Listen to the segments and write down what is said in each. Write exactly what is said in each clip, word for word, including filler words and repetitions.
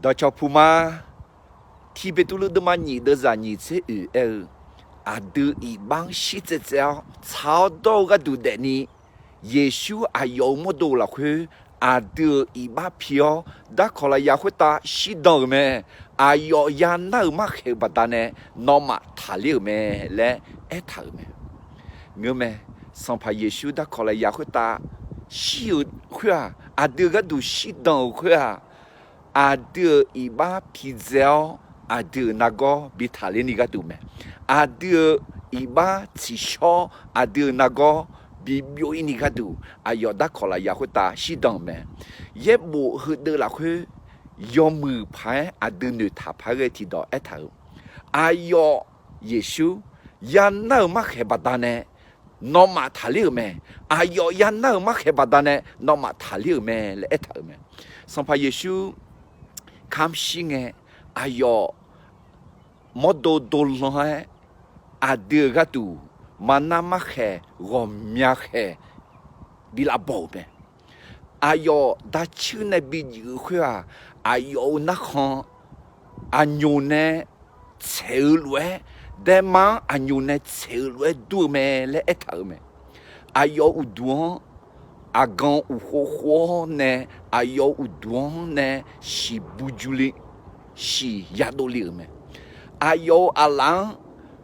Dawqcawq puq ma, Tiqbeqtuvluv deuvma nyiq deuvzaq nyiq tser oeq aer-eu, aqdui iqbax-anr shir tsaev tsaev-awr tsaq-awr dawr-eu gharduq daefni, Yeqsur aqyawf-euq mawrdo lafkhoer aqdui-euq iqbax pi-awr, darkawq lafyaq khoertav shirdan-euq mae. Aqyawf yanar-euq markhaeq-eu baqdanae nawmaf taqler-euq mae laer aertaq-euq mae. Ngeur mae, Sanqpaq Yeqsur darkawq lafyaq khoertav shir-euq khoer-aq, aqdui-euq gharduq shirdan-euq khoer-aq, aqdui-euq iqbax pidzae-awr aqdui-euq nargawr bi taqler ni gharduq mae. Aqdui-euq iqbax tsiqshawr aqdui-euq nargawr bi byov-ir ni gharduq aqyawf darkawq lafyaq khoertav shirdan-euq mae. Yaerbof heudeuv lafkhoer yawmuiq paq-aer aqdui noeqtaq paq-aer ghae tiqdawq aertaq-euq, aqyawf Yeqsur yanar-euq markhaeq baqdanae nawmaf taqler-euq mae. Aqyawf yanar-euq markhaeq baqdanae nawmaf taqler-euq mae laer aertaq-euq mae. Sanqpaq Yeqsur kamq shir ngae, aqyawf mawrdo dovlanr-aer aqdui-euq gharduq marnar markhaeq ghawqmya khaeq bi lavbaw-euq mae. Aqyawf dacuir nae bi juif-eu khoer-aq, aqyawf-euq narkhan aqnyoq nae tsaeq-eu lof-aer, daema-anr aqnyoq nae tsaeq-eu lof-aer dur-eu mae laer aertaq-euq mae. Aqyawf-euq uqduq-anr aqgan uqkhov khov-awr nae, aqyawf-euq uqduq-anr nae shiqbu juli, shiq yadov le-euq mae. Aqyawf-euq aqlaf-anr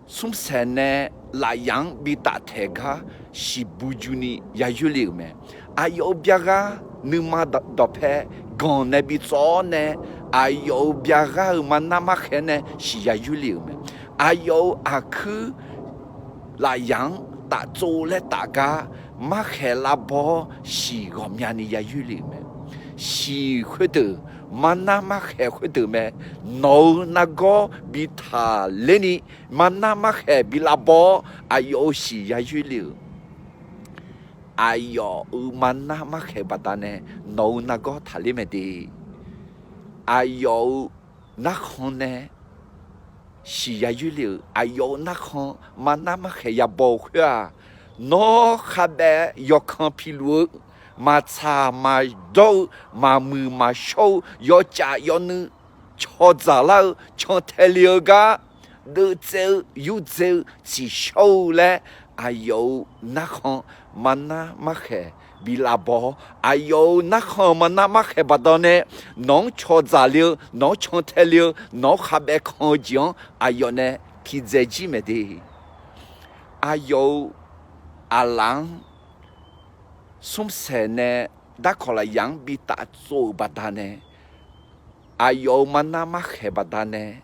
smrsaeq nae lafyaq-anr bi taftaeq gar shiqbu juni yayoer le-euq mae. Aqyawf-euq byaqghaq nuima dawqpae ganq nae bi tsawv-awr nae, aqyawf-euq byaqghaq-euq marnar markhaeq nae shiq yayoer le-euq mae. Aqyawf-euq aqkuir lafyaq-anr taftsov laer taf gar markhaeq lavbaw-awr shiq ghawqmyani yayoer le-euq mae. Shiq khoerdeuq, marnar markhaeq khoerdeuq mae. Nawq-euq nargawr bi taqler ni, marnar markhaeq bi lavbaw-awr aqyawf-euq shiq yayoer le-euq. Aqyawf-euq marnar markhaeq baqdanae nawq-euq nargawr taqler mae de. Aqyawf-euq narkhan nae shiq yayoer le-euq. Aqyawf-euq narkhan marnar markhaeq yabaw-eu khoer-aq, nawr khavbaev yawkan piluf-eu, maqtsaq maqdawr-eu, maqmuiq maqshawr-eu, yawcaf yawnuiv cawqdzaq lar-eu, cantae le-eu gar deuvtsaev-eu, yurdzae-eu, tsiqshawr-eu laer, aqyawf-euq narkhan marnar markhaeq bi lavbaw-awr, aqyawf-euq narkhan-euq marnar markhaeq baqdanae nawq-anr cawqdzaq le-eu, nawq-anr cantae le-eu, nawq-anr khavbaev kan-eu jeq-anr aqyawf nae pidzae jir mae de. Aqyawf-euq aqlaf-anr smrsaeq nae darkawq lafyaq-anr bi taftsov-euq baqdanae, aqyawf-euq marnar markhaeq baqdanae,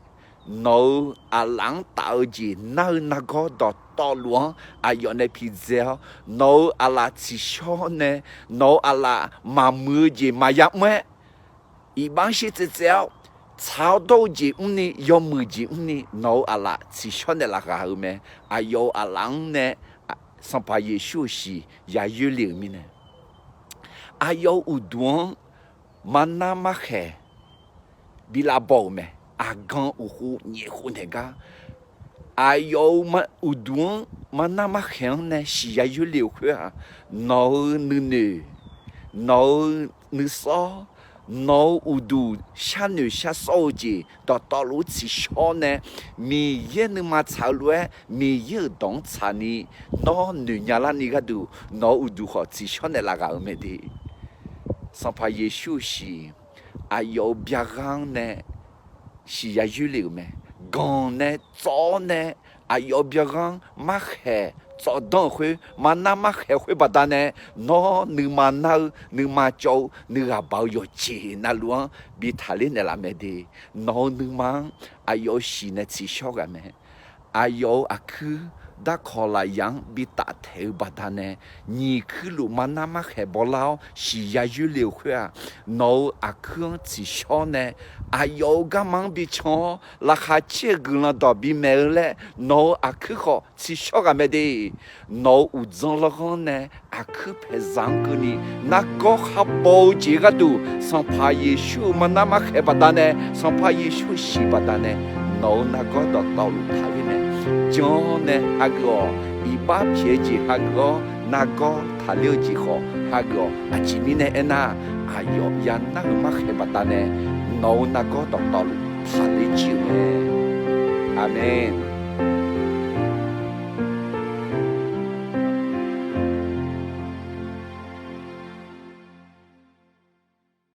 nawq-euq aqlaf-anr taf-eu jeq nar-eu nargawr dawqtawvluf-anr aqyawf nae pidzae-awr, nawq-euq aqlaf tsiqshawr nae, nawq-euq aqlaf maqmuiq-eu jeq maqya mr-aer, iqbax-anr shir tsaev tsaev-awr, tsaq-awr dawr-eu jeq mrni, yawmuiq jeq mrni, nawq-euq aqlaf tsiqshawr nae lafghaq-euq mae. Aqyawf-euq aqlaf-anr nae Sanqpaq Yeqsur-euq shiq yayoer le-euq mirnae, aqyawf-euq uqduq-anr marnar markhaeq bi lavbaw-euq mae. Aqgan uqkhov nyaef khov naeq gar, aqyawf-euq uqduq-anr marnar markhaeq-anr nae shiq yayoer le-euq khoer-aq, nawq-euq nuinoeq, nawq-euq nuisawr, nawq-euq uqduq sharnoeq sharsawr-eu jeq dawqtawvluf tsiqshawr nae, Miqyaer nuima tsaq-eu lof-aer Miqyaer-euq dawq-anr tsaqni, nawr noeq nya larni gharduq nawq-euq uqduq khawf tsiqshawr nae lafghaq-euq mae de. Sanqpaq Yeqsur-euq shiq aqyawf-euq byaqghaq-anr nae shiq yayoer le-euq mae. Ganq nae tsawv-awr nae aqyawf-euq byaqghaq-anr markhaeq tsawvdanr-euq khoer, marnar markhaeq khoer baqdanae, nawr nuima nar-eu, nuima cawv-eu, nuighaq baq-eu yawqjeq navluf-anr bi taqler naeqlaf mae de. Nawq-euq nuima-anr aqyawf-euq shiq nae tsiqshawr ghaq mae. Aqyawf-euq aqkuir darkawq lafyaq-anr bi taftaeq-eu baqdanae, nyiq kuirluf marnar markhaeq bawlar-awr shiq yayoer le-euq khoer-aq, nawq-euq aqkuir-anr tsiqshawr nae, aqyawf-euq garma-anr bi can-awr, laqkhaq caer-eu guiqlanq dawq bimaeq-eu laer, nawq-euq aqkuir khawf tsiqshawr ghaq mae de. Nawq-euq uqdzan lawrghanr nae aqkuir paeqzaq-anr keuvni, nargawr kharbaw-eu jeq gharduq, Sanqpaq Yeqsur-euq marnar markhaeq baqdanae, Sanqpaq Yeqsur-euq shiq baqdanae, nawq-euq nargawr dawqtawvluf taqler mae. Jan-awr nae hageuf-awq. Iqbax pyaeq-eu jeq hageuf-awr, nargawr taqler-eu jeq khawf hageuf-awq. Aqjeq mirnae aernar, aqyawf yanar-euq markhaeq baqdanae, nawq-euq nargawr dawqtawvluf taqler jir-euq mae. Aqmeq.